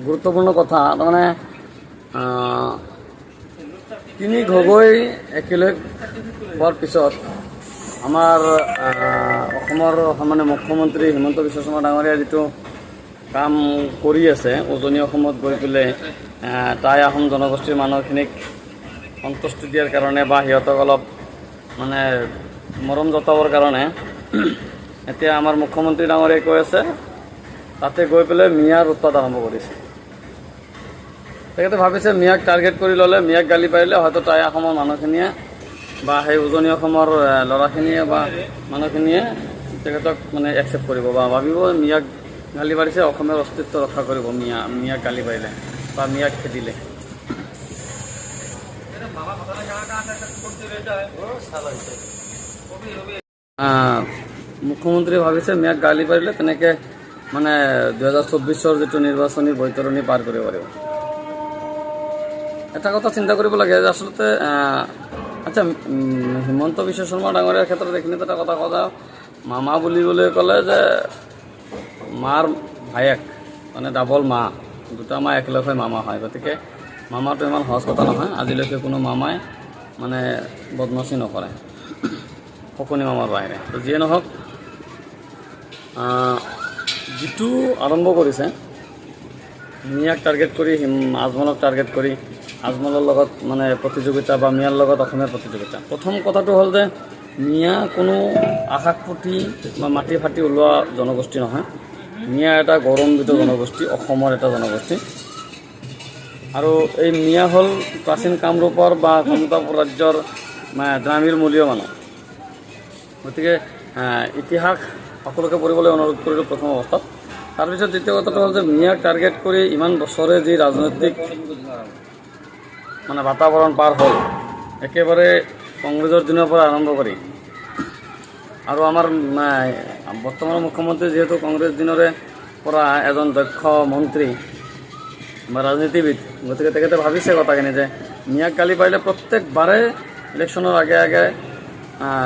গুৰুত্বপূৰ্ণ কথা। তাৰমানে তিনি গগৈ একেলগ হোৱাৰ পিছত আমাৰ অসমৰ সন্মানীয় মুখ্যমন্ত্ৰী হিমন্ত বিশ্ব শৰ্মা ডাঙৰীয়া যিটো কাম কৰি আছে, উজনি অসমত গৈ পেলাই টাই আহোম জনগোষ্ঠীৰ মানুহখিনিক সন্তুষ্টি দিয়াৰ কাৰণে বা সিহঁতক অলপ মানে মৰম জতাবৰ কাৰণে, এতিয়া আমাৰ মুখ্যমন্ত্ৰী ডাঙৰীয়াই কৈ আছে, তাতে গৈ পেলাই মিয়াৰ উৎপাত আৰম্ভ কৰিছে। তেখেতে ভাবিছে মিয়াক টাৰ্গেট কৰি ল'লে, মিয়াক গালি পাৰিলে হয়তো টাই অসমৰ মানুহখিনিয়ে বা সেই উজনি অসমৰ ল'ৰাখিনিয়ে বা মানুহখিনিয়ে তেখেতক মানে একচেপ্ট কৰিব বা ভাবিব মিয়াক গালি পাৰিছে, অসমীয়াৰ অস্তিত্ব ৰক্ষা কৰিব মিয়াক গালি পাৰিলে বা মিয়াক খেদিলে। মুখ্যমন্ত্ৰীয়ে ভাবিছে মিয়াক গালি পাৰিলে তেনেকৈ মানে 2024ৰ যিটো নিৰ্বাচনী বৈতৰণী পাৰ কৰিব পাৰিব। এটা কথা চিন্তা কৰিব লাগে যে আচলতে আচ্ছা, হিমন্ত বিশ্ব শৰ্মা ডাঙৰীয়াৰ ক্ষেত্ৰত এইখিনিত এটা কথা কোৱা যায়, মামা বুলিবলৈ ক'লে যে মাৰ ভায়েক, মানে ডাবল মা, দুটা মা একেলগ হৈ মামা হয়। গতিকে মামাটো ইমান সহজ কথা নহয়। আজিলৈকে কোনো মামাই মানে বদমাচি নকৰে শকুনি মামাৰ বাহিৰে। তো যিয়ে নহওক, যিটো আৰম্ভ কৰিছে মিয়াক টাৰ্গেট কৰি, আজমলক টাৰ্গেট কৰি, আজমলৰ লগত মানে প্ৰতিযোগিতা বা মিয়াৰ লগত অসমীয়াৰ প্ৰতিযোগিতা। প্ৰথম কথাটো হ'ল যে মিয়া কোনো আকাশ ফুটি বা মাটি ফাটি ওলোৱা জনগোষ্ঠী নহয়। মিয়া এটা গৌৰৱান্বিত জনগোষ্ঠী, অসমৰ এটা জনগোষ্ঠী। আৰু এই মিয়া হ'ল প্ৰাচীন কামৰূপৰ বা কমতাপুৰ ৰাজ্যৰ মানে দ্ৰাবিড় মূলীয় মানুহ। গতিকে ইতিহাস সকলোকে পঢ়িবলৈ অনুৰোধ কৰিলোঁ প্ৰথম অৱস্থাত। তাৰপিছত দ্বিতীয় কথাটো হ'ল যে মিয়াক টাৰ্গেট কৰি ইমান বছৰে যি ৰাজনৈতিক মানে বাতাবৰণ পাৰ হ'ল, একেবাৰে কংগ্ৰেছৰ দিনৰ পৰা আৰম্ভ কৰি আৰু আমাৰ বৰ্তমানৰ মুখ্যমন্ত্ৰী যিহেতু কংগ্ৰেছ দিনৰে পৰা এজন দক্ষ মন্ত্ৰী বা ৰাজনীতিবিদ, গতিকে তেখেতে ভাবিছে কথাখিনি যে মিয়াক গালি পাৰিলে প্ৰত্যেকবাৰে ইলেকশ্যনৰ আগে আগে,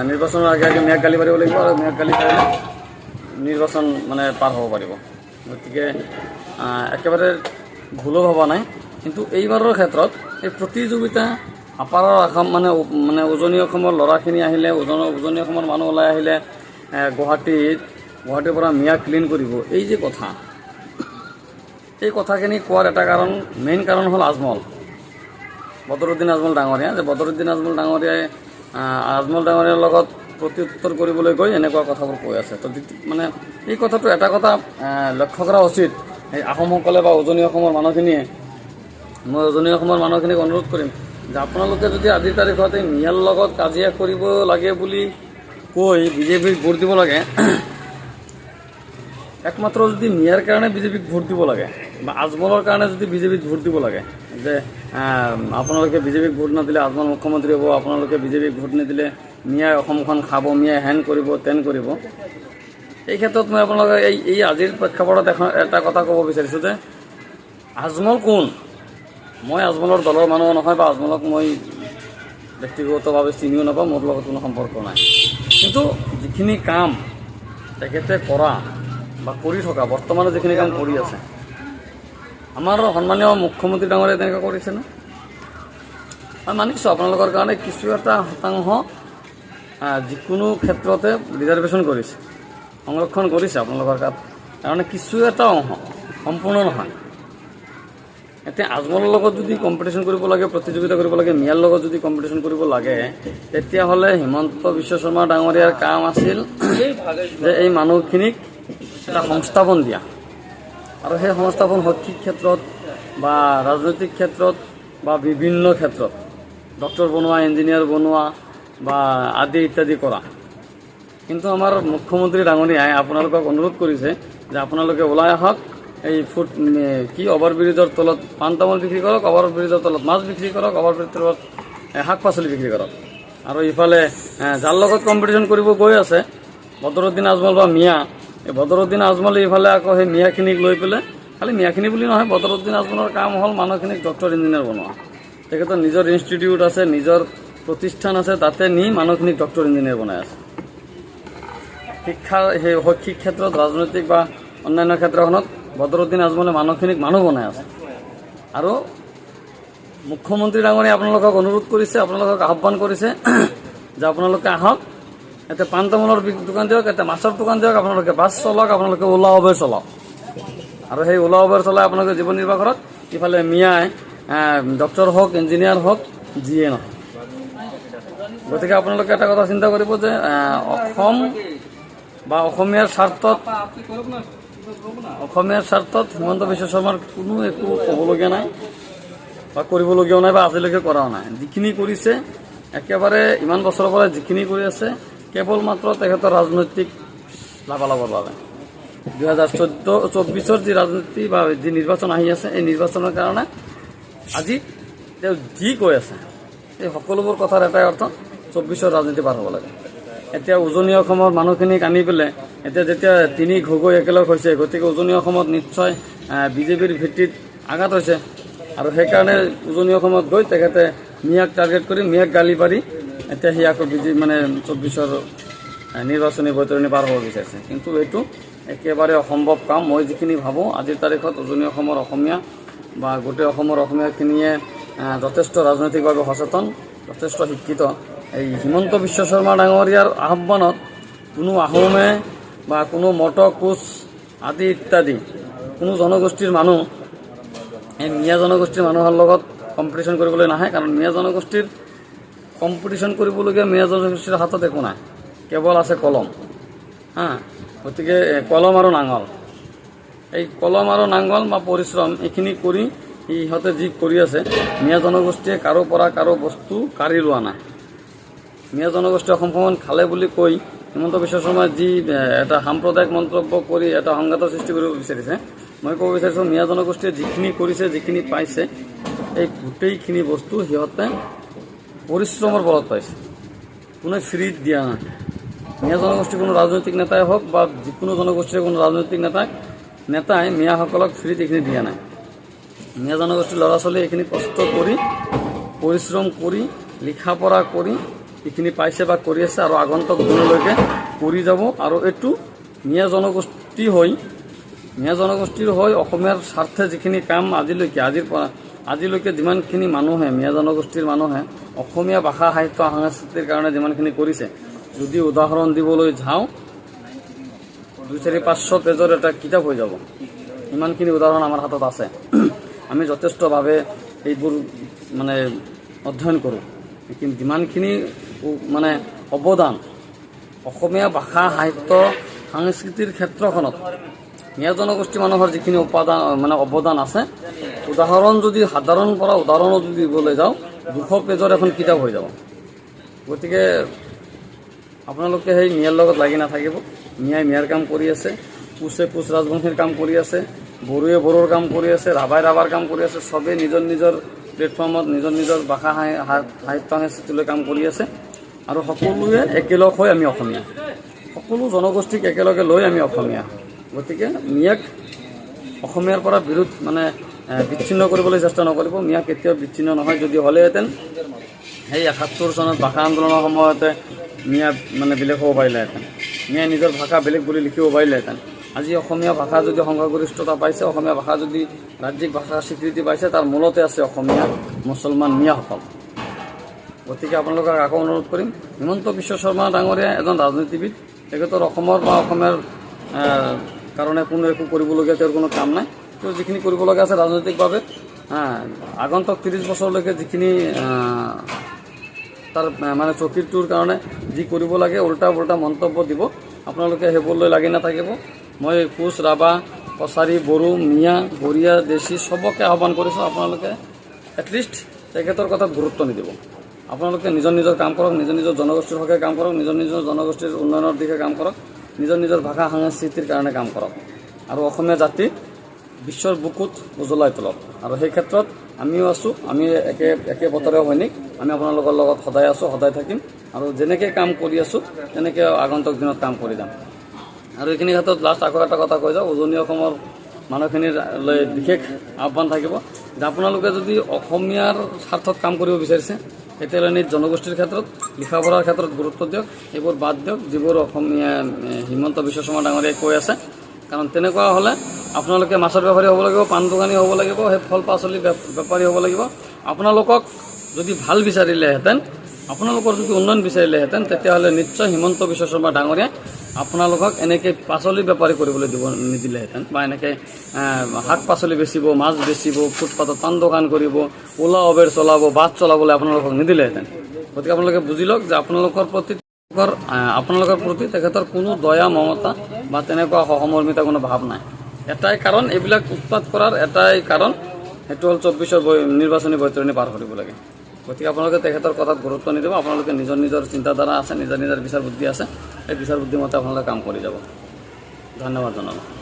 নিৰ্বাচনৰ আগে আগে মিয়াক গালি পাৰিব লাগিব আৰু মিয়াক গালি পাৰিলে নিৰ্বাচন মানে পাৰ হ'ব পাৰিব। গতিকে একেবাৰে ভুলো ভবা নাই। কিন্তু এইবাৰৰ ক্ষেত্ৰত এই প্ৰতিযোগিতা আপাৰৰ অসম মানে মানে উজনি অসমৰ ল'ৰাখিনি আহিলে, উজনি অসমৰ মানুহ ওলাই আহিলে গুৱাহাটীৰ পৰা মিয়া ক্লিন কৰিব, এই যে কথা, এই কথাখিনি কোৱাৰ এটা কাৰণ, মেইন কাৰণ হ'ল আজমল, বদৰুদ্দিন আজমল ডাঙৰীয়া। যে বদৰুদ্দিন আজমল ডাঙৰীয়াই আজমল ডাঙৰীয়াৰ লগত প্ৰত্যুত্তৰ কৰিবলৈ গৈ এনেকুৱা কথাবোৰ কৈ আছে। তো মানে এই কথাটো এটা কথা লক্ষ্য কৰা উচিত এই আহোমসকলে বা উজনি অসমৰ মানুহখিনিয়ে। মই উজনি অসমৰ মানুহখিনিক অনুৰোধ কৰিম যে আপোনালোকে যদি আজিৰ তাৰিখত এই মিয়াৰ লগত কাজিয়া কৰিব লাগে বুলি কৈ বিজেপিক ভোট দিব লাগে, একমাত্ৰ যদি মিয়াৰ কাৰণে বিজেপিক ভোট দিব লাগে বা আজমলৰ কাৰণে যদি বিজেপিক ভোট দিব লাগে যে আপোনালোকে বিজেপিক ভোট নিদিলে আজমল মুখ্যমন্ত্ৰী হ'ব, আপোনালোকে বিজেপিক ভোট নিদিলে মিয়াই অসমখন খাব, মিয়াই হেন কৰিব, তেন কৰিব, এই ক্ষেত্ৰত মই আপোনালোকে এই এই আজিৰ প্ৰেক্ষাপটত এখন এটা কথা ক'ব বিচাৰিছোঁ যে আজমল কোন? মই আজমলৰ দলৰ মানুহ নহয় বা আজমলক মই ব্যক্তিগতভাৱে চিনিও নাপাওঁ, মোৰ লগত কোনো সম্পৰ্ক নাই। কিন্তু যিখিনি কাম তেখেতে কৰা বা কৰি থকা, বৰ্তমানে যিখিনি কাম কৰি আছে, আমাৰ সন্মানীয় মুখ্যমন্ত্ৰী ডাঙৰীয়াই তেনেকুৱা কৰিছেনে? মই মানিছোঁ, আপোনালোকৰ কাৰণে কিছু এটা শতাংশ যিকোনো ক্ষেত্ৰতে ৰিজাৰ্ভেশ্যন কৰিছে, সংৰক্ষণ কৰিছে আপোনালোকৰ কাৰণে কিছু এটা অংশ, সম্পূৰ্ণ নহয়। এতিয়া আজমলৰ লগত যদি কম্পিটিশ্যন কৰিব লাগে, প্ৰতিযোগিতা কৰিব লাগে, মিয়াৰ লগত যদি কম্পিটিশ্যন কৰিব লাগে, তেতিয়াহ'লে হিমন্ত বিশ্ব শৰ্মা ডাঙৰীয়াৰ কাম আছিল যে এই মানুহখিনিক এটা সংস্থাপন দিয়া আৰু সেই সংস্থাপন শৈক্ষিক ক্ষেত্ৰত বা ৰাজনৈতিক ক্ষেত্ৰত বা বিভিন্ন ক্ষেত্ৰত ডক্টৰ বনোৱা, ইঞ্জিনিয়াৰ বনোৱা বা আদি ইত্যাদি কৰা। কিন্তু আমাৰ মুখ্যমন্ত্ৰী ডাঙৰীয়াই আপোনালোকক অনুৰোধ কৰিছে যে আপোনালোকে ওলাই আহক, এই ফুট কি অভাৰ ব্ৰিজৰ তলত পাণ তামোল বিক্ৰী কৰক, অভাৰ ব্ৰিজৰ তলত মাছ বিক্ৰী কৰক, অভাৰ ব্ৰিজৰ তলত শাক পাচলি বিক্ৰী কৰক। আৰু ইফালে যাৰ লগত কম্পিটিশ্যন কৰিব গৈ আছে, বদৰুদ্দিন আজমল বা মিয়া, এই বদৰুদ্দিন আজমলে ইফালে আকৌ সেই মিয়াখিনিক লৈ পেলাই, খালি মিয়াখিনি বুলি নহয়, বদৰুদ্দিন আজমলৰ কাম হ'ল মানুহখিনিক ডক্টৰ ইঞ্জিনিয়াৰ বনোৱা। তেখেতৰ নিজৰ ইনষ্টিটিউট আছে, নিজৰ প্ৰতিষ্ঠান আছে, তাতে নি মানুহখিনিক ডক্টৰ ইঞ্জিনিয়াৰ বনাই আছে। শিক্ষা, সেই শৈক্ষিক ক্ষেত্ৰত, ৰাজনৈতিক বা অন্যান্য ক্ষেত্ৰখনত। বদৰুদ্দিন আজমলে মানুহখিনিক মানুহ বনাই আছে। আৰু মুখ্যমন্ত্ৰী ডাঙৰীয়াই আপোনালোকক অনুৰোধ কৰিছে, আপোনালোকক আহ্বান কৰিছে যে আপোনালোকে আহক, ইয়াতে পাণ তামোলৰ দোকান দিয়ক, ইয়াতে মাছৰ দোকান দিয়ক, আপোনালোকে বাছ চলাওক, আপোনালোকে ওলা উবেৰ চলাওক আৰু সেই ওলা উবেৰ চলাই আপোনালোকে জীৱন নিৰ্বাহ কৰক। ইফালে মিয়াই ডক্টৰ হওক, ইঞ্জিনিয়াৰ হওক, যিয়ে নহওক। গতিকে আপোনালোকে এটা কথা চিন্তা কৰিব যে অসম বা অসমীয়াৰ স্বাৰ্থত হিমন্ত বিশ্ব শৰ্মাৰ কোনো একো ক'বলগীয়া নাই বা কৰিবলগীয়াও নাই বা আজিলৈকে কৰাও নাই। যিখিনি কৰিছে, একেবাৰে ইমান বছৰৰ পৰা যিখিনি কৰি আছে, কেৱল মাত্ৰ তেখেতৰ ৰাজনৈতিক লাভালাভৰ বাবে। 2014 24ৰ যি ৰাজনীতি বা যি নিৰ্বাচন আহি আছে, এই নিৰ্বাচনৰ কাৰণে আজি তেওঁ যি কৈ আছে, এই সকলোবোৰ কথাৰ এটাই অৰ্থ, 24ৰ ৰাজনীতি পাৰ হ'ব লাগে। এতিয়া উজনি অসমৰ মানুহখিনিক আনি পেলাই এতিয়া যেতিয়া তিনি গগৈ একেলগ হৈছে, গতিকে উজনি অসমত নিশ্চয় বিজেপিৰ ভিত্তিত আঘাত হৈছে আৰু সেইকাৰণে উজনি অসমত গৈ তেখেতে মিয়াক টাৰ্গেট কৰি, মিয়াক গালি পাৰি এতিয়া সি আকৌ বিজেপি মানে 24ৰ নিৰ্বাচনী বৈতৰণি পাৰ হ'ব বিচাৰিছে। কিন্তু এইটো একেবাৰে অসম্ভৱ কাম। মই যিখিনি ভাবোঁ, আজিৰ তাৰিখত উজনি অসমৰ অসমীয়া বা গোটেই অসমৰ অসমীয়াখিনিয়ে যথেষ্ট ৰাজনৈতিকভাৱে সচেতন, যথেষ্ট শিক্ষিত। এই হিমন্ত বিশ্ব শৰ্মা ডাঙৰীয়াৰ আহ্বানত কোনো আহোমে বা কোনো মটক, কোচ আদি ইত্যাদি কোনো জনগোষ্ঠীৰ মানুহ এই মিয়া জনগোষ্ঠীৰ মানুহৰ লগত কম্পিটিশ্যন কৰিবলৈ নাহে। কাৰণ মিয়া জনগোষ্ঠীৰ কম্পিটিশ্যন কৰিবলগীয়া মিয়া জনগোষ্ঠীৰ হাতত একো নাই, কেৱল আছে কলম। হা, গতিকে কলম আৰু নাঙল, এই কলম আৰু নাঙল বা পৰিশ্ৰম, এইখিনি কৰি ইহঁতে যি কৰি আছে, মিয়া জনগোষ্ঠীয়ে কাৰো পৰা কাৰো বস্তু কাঢ়ি লোৱা নাই। মিয়া জনগোষ্ঠী অসমখন খালে বুলি কৈ হিমন্ত বিশ্ব শৰ্মাই যি এটা সাম্প্ৰদায়িক মন্তব্য কৰি এটা সংঘাতৰ সৃষ্টি কৰিব বিচাৰিছে, মই ক'ব বিচাৰিছোঁ, মিয়া জনগোষ্ঠীয়ে যিখিনি কৰিছে, যিখিনি পাইছে, এই গোটেইখিনি বস্তু সিহঁতে পৰিশ্ৰমৰ বলত পাইছে, কোনে ফ্ৰীত দিয়া নাই। মিয়া জনগোষ্ঠীৰ কোনো ৰাজনৈতিক নেতাই হওক বা যিকোনো জনগোষ্ঠীৰ কোনো ৰাজনৈতিক নেতাই মিয়াসকলক ফ্ৰীত এইখিনি দিয়া নাই। মিয়া জনগোষ্ঠীৰ ল'ৰা ছোৱালী এইখিনি কষ্ট কৰি, পৰিশ্ৰম কৰি, লিখা পঢ়া কৰি এইখিনি পাইছে বা কৰি আছে আৰু আগন্তুক দিনলৈকে কৰি যাব। আৰু এইটো মিয়া জনগোষ্ঠীৰ হৈ অসমীয়াৰ স্বাৰ্থে যিখিনি কাম আজিলৈকে, আজিৰ পৰা আজিলৈকে যিমানখিনি মানুহে, মিয়া জনগোষ্ঠীৰ মানুহে অসমীয়া ভাষা, সাহিত্য, সংস্কৃতিৰ কাৰণে যিমানখিনি কৰিছে, যদি উদাহৰণ দিবলৈ যাওঁ, 2, 4, 500 পেজৰ এটা কিতাপ হৈ যাব। ইমানখিনি উদাহৰণ আমাৰ হাতত আছে। আমি যথেষ্টভাৱে এইবোৰ মানে অধ্যয়ন কৰোঁ। কিন্তু যিমানখিনি মানে অৱদান অসমীয়া ভাষা, সাহিত্য, সংস্কৃতিৰ ক্ষেত্ৰখনত মিয়া জনগোষ্ঠী মানুহৰ যিখিনি উপাদান মানে অৱদান আছে, উদাহৰণ যদি সাধাৰণ পৰা উদাহৰণো যদি দিবলৈ যাওঁ, 200 পেজৰ এখন কিতাপ হৈ যাব। গতিকে আপোনালোকে সেই মিয়াৰ লগত লাগি নাথাকিব। মিয়াই মিয়াৰ কাম কৰি আছে, কোচে কোচ ৰাজবংশীৰ কাম কৰি আছে, বড়োৱে বড়োৰ কাম কৰি আছে, ৰাভাই ৰাভাৰ কাম কৰি আছে। চবেই নিজৰ নিজৰ প্লেটফৰ্মত নিজৰ নিজৰ ভাষা, সাহিত্য, সংস্কৃতিলৈ কাম কৰি আছে আৰু সকলোৱে একেলগ হৈ আমি অসমীয়া, সকলো জনগোষ্ঠীক একেলগে লৈ আমি অসমীয়া। গতিকে মিয়াক অসমীয়াৰ পৰা বিৰোধ মানে বিচ্ছিন্ন কৰিবলৈ চেষ্টা নকৰিব। মিয়া কেতিয়াও বিচ্ছিন্ন নহয়। যদি হ'লেহেঁতেন, সেই 71 চনত ভাষা আন্দোলনৰ সময়তে মিয়া মানে বেলেগ হ'ব পাৰিলেহেঁতেন, মিয়াই নিজৰ ভাষা বেলেগ বুলি লিখিব পাৰিলেহেঁতেন। আজি অসমীয়া ভাষা যদি সংখ্যাগৰিষ্ঠতা পাইছে, অসমীয়া ভাষা যদি ৰাজ্যিক ভাষা স্বীকৃতি পাইছে, তাৰ মূলতে আছে অসমীয়া মুছলমান মিয়াসকল। গতিকে আপোনালোকক আকৌ অনুৰোধ কৰিম, হিমন্ত বিশ্ব শৰ্মা ডাঙৰীয়া এজন ৰাজনীতিবিদ। তেখেতৰ অসমৰ বা অসমীয়াৰ কাৰণে কোনো একো কৰিবলগীয়া তেওঁৰ কোনো কাম নাই। তেওঁ যিখিনি কৰিব লগা আছে ৰাজনৈতিকভাৱে, আগন্তুক 30 বছৰলৈকে যিখিনি তাৰ মানে চকীটোৰ কাৰণে যি কৰিব লাগে, উল্টা পুল্টা মন্তব্য দিব। আপোনালোকে সেইবোৰলৈ লাগি নাথাকিব। মই কোচ, ৰাভা, কছাৰী, বড়ো, মিয়া, গৰীয়া, দেশী চবকে আহ্বান কৰিছোঁ, আপোনালোকে এটলিষ্ট তেখেতৰ কথাত গুৰুত্ব নিদিব। আপোনালোকে নিজৰ নিজৰ কাম কৰক, নিজৰ নিজৰ জনগোষ্ঠীৰ হকে কাম কৰক, নিজৰ নিজৰ জনগোষ্ঠীৰ উন্নয়নৰ দিশে কাম কৰক, নিজৰ নিজৰ ভাষা সংস্কৃতিৰ কাৰণে কাম কৰক আৰু অসমীয়া জাতি বিশ্বৰ বুকুত উজ্বলাই তোলক। আৰু সেই ক্ষেত্ৰত আমিও আছোঁ। আমি একে একে পথৰে সৈনিক। আমি আপোনালোকৰ লগত সদায় আছোঁ, সদায় থাকিম আৰু যেনেকৈ কাম কৰি আছোঁ, তেনেকৈ আগন্তুক দিনত কাম কৰি যাম। আৰু এইখিনি ক্ষেত্ৰত লাষ্ট আকৌ এটা কথা কৈ যাওঁ, উজনি অসমৰ মানুহখিনিৰ লৈ বিশেষ আহ্বান থাকিব যে আপোনালোকে যদি অসমীয়াৰ স্বাৰ্থত কাম কৰিব বিচাৰিছে, তেতিয়াহ'লে নিজ জনগোষ্ঠীৰ ক্ষেত্ৰত, লিখা পঢ়াৰ ক্ষেত্ৰত গুৰুত্ব দিয়ক। এইবোৰ বাদ দিয়ক যিবোৰ অসমীয়া হিমন্ত বিশ্ব শৰ্মা ডাঙৰীয়াই কৈ আছে। কাৰণ কাৰণ তেনেকুৱা হ'লে আপোনালোকে মাছৰ বেপাৰী হ'ব লাগিব, পাণ দোকানী হ'ব লাগিব, সেই ফল পাচলি বেপাৰী হ'ব লাগিব। আপোনালোকক যদি ভাল বিচাৰিলেহেঁতেন, আপোনালোকৰ যদি উন্নয়ন বিচাৰিলেহেঁতেন, তেতিয়াহ'লে নিশ্চয় হিমন্ত বিশ্ব শৰ্মা ডাঙৰীয়াই আপোনালোকক এনেকৈ পাচলি বেপাৰী কৰিবলৈ দিব নিদিলেহেঁতেন বা এনেকৈ শাক পাচলি বেচিব, মাছ বেচিব, ফুটপাথত পাণ দোকান কৰিব, অ'লা উবেৰ চলাব, বাছ চলাবলৈ আপোনালোকক নিদিলেহেঁতেন। গতিকে আপোনালোকে বুজি লওক যে আপোনালোকৰ প্ৰতি তেখেতৰ কোনো দয়া মমতা বা তেনেকুৱা সহমৰ্মিতা কোনো ভাৱ নাই। এটাই কাৰণ, এইবিলাক উৎপাত কৰাৰ এটাই কাৰণ, সেইটো হ'ল 24ৰ নিৰ্বাচনী বৈতৰণি পাৰ কৰিব লাগে। গতিকে আপোনালোকে তেখেতৰ কথাত গুৰুত্ব নিদিব। আপোনালোকে নিজৰ নিজৰ চিন্তাধাৰা আছে, নিজৰ নিজৰ বিচাৰ বুদ্ধি আছে, সেই বিচাৰ বুদ্ধি মতে আপোনালোকে কাম কৰি যাব। ধন্যবাদ জনালোঁ।